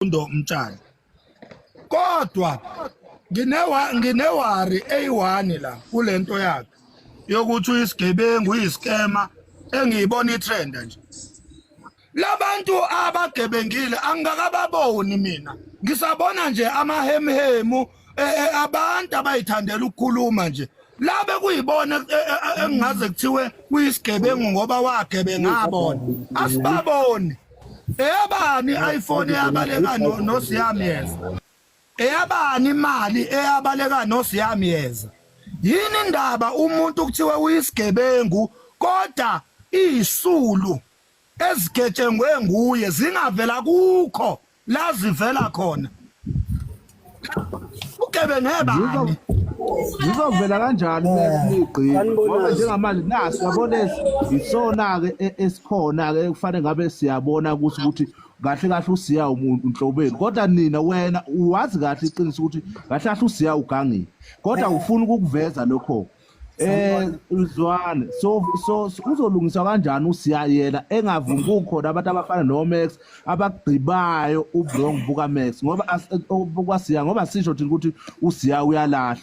uSifundo Mtshali. Kodwa ngine-worry eyi-one la kulento yakhe yokuthi uyisigebengu, uyiskema, engiyibona i-trend nje. Labantu abagebengile angikakababoni mina, ngisabona nje amahemhemu, abantu abayithandela ukukhuluma nje. Labe kuyibona engingaze kuthiwe kuyisigebengu ngoba wagebenga abona, asibaboni. Eyabani iPhone eyabaleka noSiyamyeza? Eyabani imali eyabaleka noSiyamyeza? Yini indaba umuntu kuthiwe uyisigebengu kodwa isulu ezigetshengwe nguye zingavela kukho la zivela khona? Ugebenge bani? Zizovela kanjani igqila? Ngoba njengamanje naso yabona isona-ke esikhona-ke kufanele ngabe siyabona ukuthi kahle kahle uSiya umuntu unhlobeni, kodwa nina wena uwazi kahle iqiniso ukuthi kahle kahle uSiya ugangile, kodwa ufuna ukukuveza lokho. Zwane, so uzolungiswa kanjani uSiya yena engavumi kukhona abantu abafana noMax abagqibayo uwrong buka Max, ngoba bukaSiya, ngoba sisho thina ukuthi uSiya uyalahla,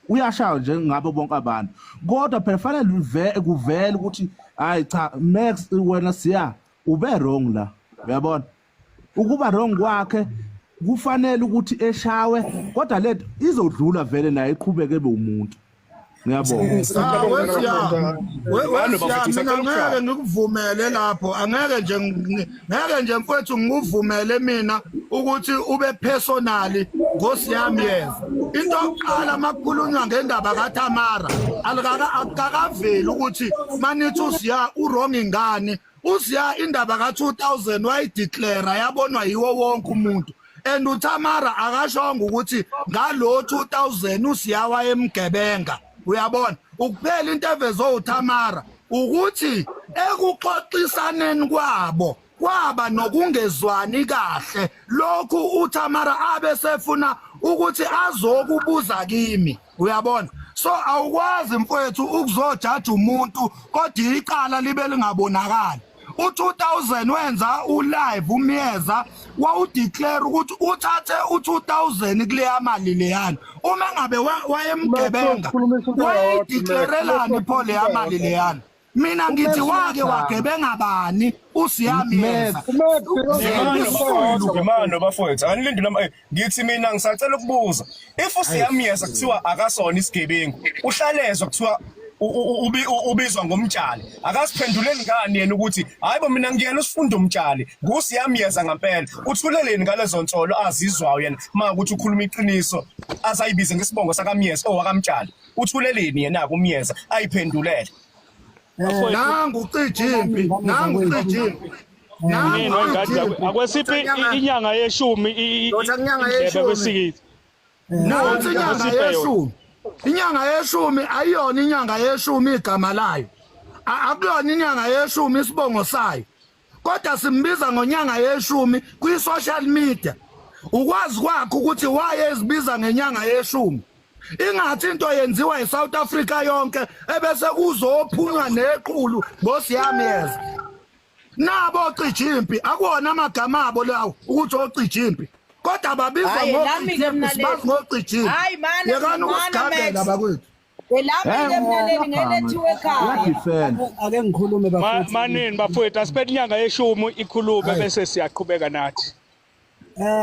uyashaya njengabo bonke abantu, kodwa phela fanele kuvele ukuthi hayi cha Max, wena Siya ube wrong la, uyabona ukuba wrong kwakhe kufanele ukuthi eshawe, kodwa lento izodlula vele naye iqhubeke ebe umuntu. Ngiyabonga. Wesiya, mina ngeke ngikuvumele lapho, angeke nje, ngeke nje mfowethu ngikuvumele mina ukuthi ube personally ngoSiyamyeza. Into yokuqala, makukhulunywa ngendaba kaTamara, alikaka akukakaveli ukuthi manithi uSiya uwrong ingane. USiya indaba ka-2000 wayideclare, yabonwa yiwo wonke umuntu, and uTamara akashongo ukuthi ngalo 2000 uSiya wayemgebenga, uyabona. Ukuphela into evezwe uTamara ukuthi ekuxoxisaneni kwabo kwaba nokungezwani kahle, lokhu uTamara abe sefuna ukuthi azokubuza kimi, uyabona. So awukwazi mfowethu ukuzojaja umuntu kodwa icala libe lingabonakali. U2000 wenza ulive uMyeza, wawudeclare ukuthi uthathe u2000 kuleya mali leyana. Uma ngabe wayemgebenga, wayideclarelani pho leya mali leyana? Mina ngithi wake wagebenga bani uSiyamyeza? Imano bafowethu, anilindi noma ngithi mina ngisacela ukubuza, if uSiyamyeza kuthiwa akasona isigebengu, uhlalezwa kuthiwa ubizwa ngoMtshali, akasiphenduleni ngani yena ukuthi hayibo, mina ngiyena uSifundo Mtshali, nguSiyamyeza ngempela? Uthuleleni ngalezo nsolo azizwayo yena ma ukuthi ukhuluma iqiniso, azayibize ngesibongo sakaMyeza owakamtshali? Uthuleleni yena kuMyeza ayiphendulele? Nangu ucijimpi, nangu ucijimpi. Nangu akwesiphi inyanga yeshumi? Inyanga yeshumi. Nansi inyanga yeshumi. Inyanga yeshumi ayiyona inyanga yeshumi igama layo. Akuyona inyanga yeshumi isibongo sayo. Kodwa simbiza ngonyanga yeshumi kwi-social media. Ukwazi kwakho ukuthi waye ezibiza ngenyanga yeshumi. Ingathi into yenziwa eSouth Africa yonke ebese kuzophunywa nequlu ngosiyamyeza. Nabo ocijimpi akuwona amagama abo lawo ukuthi ocijimpi. Kodwa babizwa ngocijimpi, sibazi ngocijimpi. Hayi mana, Yekani ukusigabela bakwethu. Elami ke mina leli ngelethiwe ekhaya. Ake ngikhulume bafowethu. Manini bafowethu, asiphethe inyanga yeshumi ikhulume bese siyaqhubeka nathi.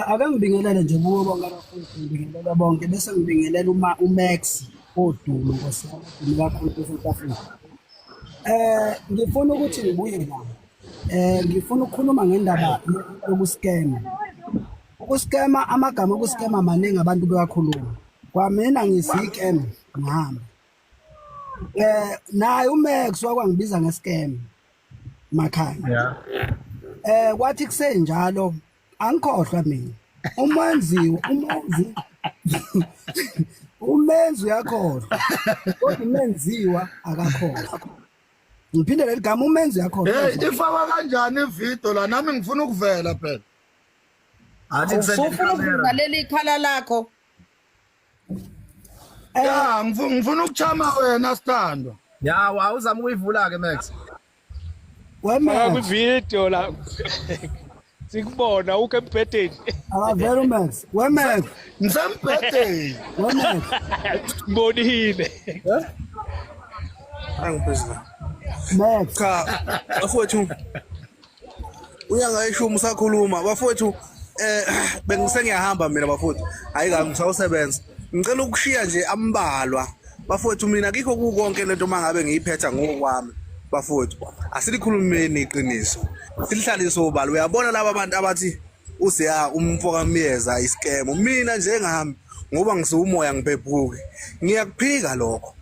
Ake ngibingelele nje kuwo bonke abafowethu, ngibingelela bonke bese ngibingelela uma uMax odumo, Nkosi yami, odume kakhulu eSouth Africa. Ngifuna ukuthi ngibuye la. Ngifuna ukukhuluma ngendaba yokuskema. Ukuskema, amagama okuskema maningi, abantu bewakhuluma. Kwamina ngisicam ngihamba. Naye uMax wakwangibiza ngescam makhaya. Kwathi kusenjalo angikhohlwa mina. Umenzi umenzi umenzi uyakhohlwa. Kodwa umenziwa akakhohlwa. Ngiphinde leli gama, umenzi uyakhohlwa. Hey, ifakwa kanjani ivideo la? Nami ngifuna ukuvela phela. Athi kusende Ufuna ukuveza leli ikhala lakho. Ya, ngifuna ukuchama wena sithandwa. Ya, awuzama ukuyivula ke Max. Faka Wema kwi-video la. Sikubona ukho embhedeni. Akavela uMax. WeMax. Ngisembhedeni. WeMax. Ngibonile. Angiphezulu. Max. Cha, bafowethu. Unyanga yeshumi usakhuluma bafowethu eh bengisengiyahamba mina bafowethu. Hayi kabi ngisawusebenza. Ngicela ukushiya nje ambalwa. Bafowethu mina kikho kukonke lento mangabe ngiyiphetha ngokwami. Bafowethu, asilikhulumeni iqiniso. Silihlalise obala. Uyabona laba bantu abathi usiya umfo kaMyeza iscam. Mina njengami ngoba ngisumoya ngiphephuke. Ngiyakuphika lokho.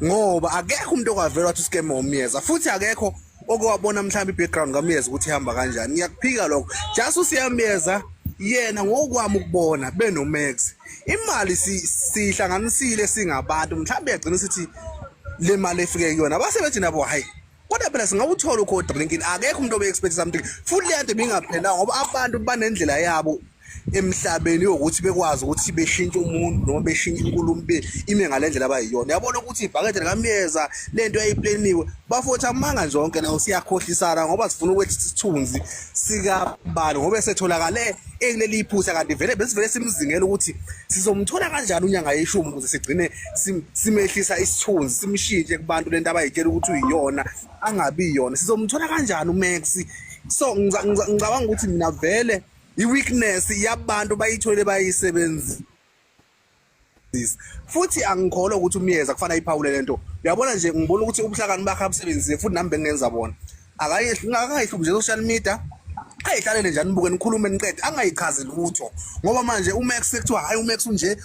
Ngoba akekho umuntu okwavela wathi uscam uMyeza futhi akekho okwabona mhlawumbe i-background kaMyeza ukuthi ihamba kanjani. Ngiyakuphika lokho. Just uSiyamyeza yena ngokwami ukubona benoMax imali sihlanganisile singabantu mhlawumbe yagcina sithi le mali efike kuyona base bethi nabo hayi kodwa phela singawuthola ucold drinking akekho umuntu obe-expect something futhi le nto ibingaphelanga ngoba abantu banendlela yabo emhlabeni yokuthi bekwazi ukuthi beshintshe umuntu noma beshintshe inkulumo ime ngale ndlela abayiyona. Yabona ukuthi ibhakede likaMyeza le nto yayipleniwe bafowethu amanga nje onke lawo siyakhohlisana ngoba sifuna ukwehlisa isithunzi sikabani ngoba esetholakale ekuleli iphutha kanti vele besivele simzingela ukuthi sizomthola kanjani unyanga yeshumi ukuze sigcine simehlisa isithunzi simshintshe kubantu lento abayitshela ukuthi uyiyona angabi yona sizomthola kanjani uMax. So ngicabanga ukuthi mina vele i-weakness yabantu bayithole bayisebenzisa futhi angikholwa ukuthi uMyeza kufanele ayiphawule lento. Uyabona nje ngibona ukuthi ubuhlakani bakhe abusebenzise futhi nami bengenza bona akayihlubi nje social media ayihlalele nje anibuke nikhulume niqede angayichazi lutho ngoba manje uMax sekuthiwa hayi uMax unje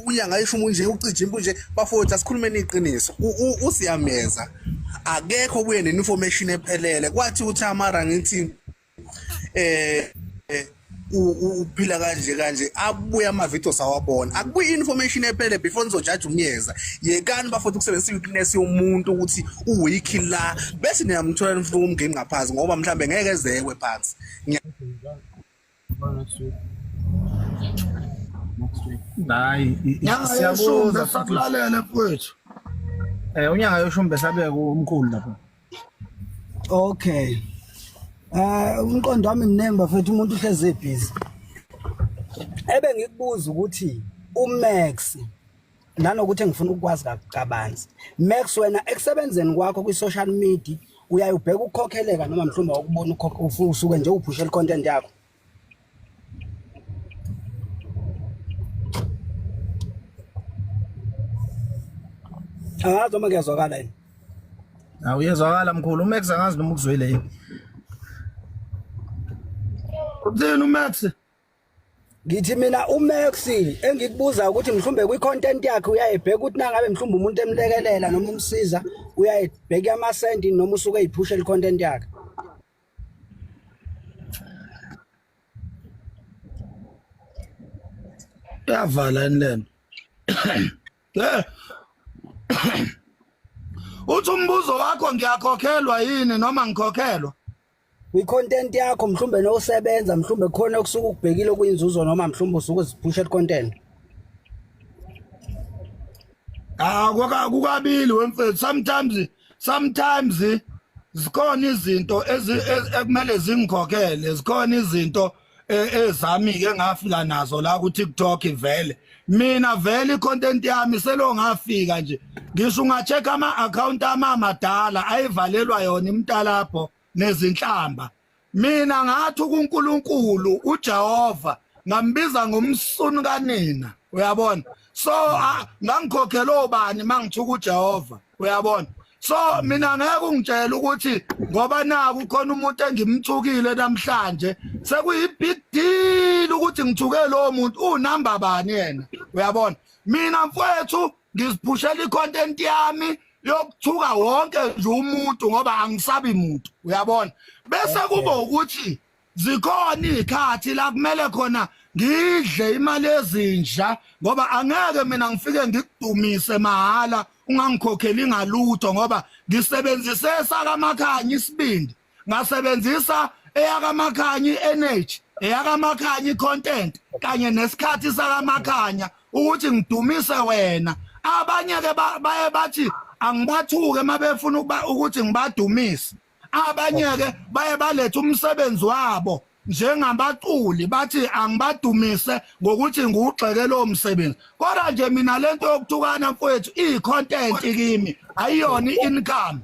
unyanga ishumi unje ucija impu nje bafowethu asikhulumeni iqiniso uSiyameza akekho kuye ne-information ephelele kwathi uThamara ngithi eh uphila kanje kanje abuye ama-video sawabona akubuye i-information ephelele before nizojaja uMyeza. Yekani bafowethu ukusebenzisa i-weakness yomuntu ukuthi u-weak la bese niyamthola nifuna ukumngeni ngaphansi ngoba mhlambe ngeke ezekwe phansi. Hayi Nyanga yeshumi siyabuza sakulalele mfowethu. Eh unyanga yoshumi besabeka umkhulu lapha. Okay. Umqondo wami mningi bafethu umuntu uhlezi ebhizi. Ebe ngikubuza ukuthi uMax nanokuthi ngifuna ukwazi kabanzi. Max wena ekusebenzeni kwakho kwi social media uyaye ubheka ukukhokheleka noma mhlawumbe awukubona ukhokhe usuke nje uphushela content yakho. Angazi noma kuyazwakala yini. Awu uyezwakala mkhulu uMax angazi noma ukuzwile yini. Uthini uMax? Ngithi mina uMax engikubuza ukuthi mhlawumbe kwi-content yakhe uyayibheka ukuthi nangabe mhlawumbe umuntu emlekelela noma umsiza uyayibheka amasenti noma usuke eyiphushela i-content yakhe. Yavala yini lento? Eh. Uthi umbuzo wakho ngiyakhokhelwa yini noma ngikhokhelwa? Kwi-content yakho mhlawumbe nosebenza mhlawumbe khona okusuke ukubhekile okuyinzuzo noma mhlawumbe usuke uziphushela i-content. Ah kukabili wemfethu sometimes zikhona izinto ekumele zingikhokhele zikhona izinto ezami ke ngafika nazo la ku TikTok vele mina vele icontent yami selo ngafika nje ngisho ungacheck ama account amamadala ayivalelwa yona imtalapho nezinhlamba mina ngathi kuNkulunkulu uJehova ngambiza ngomsunu kanina uyabona so ngangikhokhela obani mangithuka uJehova uyabona so mina ngeke ungitshele ukuthi ngoba naku khona umuntu engimthukile namhlanje sekuyi big deal ukuthi ngithuke lo muntu unamba bani yena uyabona mina mfowethu ngiziphushela icontent yami yokuthuka wonke nje umuntu ngoba angisabi muntu uyabona bese kuba ukuthi zikhona izikhathi la kumele khona ngidle imali ezinja ngoba angeke mina ngifike ngikudumise mahala ungangikhokheli ngalutho ngoba ngisebenzise sakamakhanya isibindi ngasebenzisa eyakamakhanya i-energy eyakamakhanya i-content kanye nesikhathi sakamakhanya ukuthi ngidumise wena abanye ke baye bathi angibathuke mabefuna ukuthi ngibadumise abanye ke baye baletha umsebenzi wabo njengabaculi bathi angibadumise ngokuthi ngiwugxeke lowo msebenzi. Kodwa nje mina lento yokuthukana mfowethu iyi-content kimi, ayiyona i-income.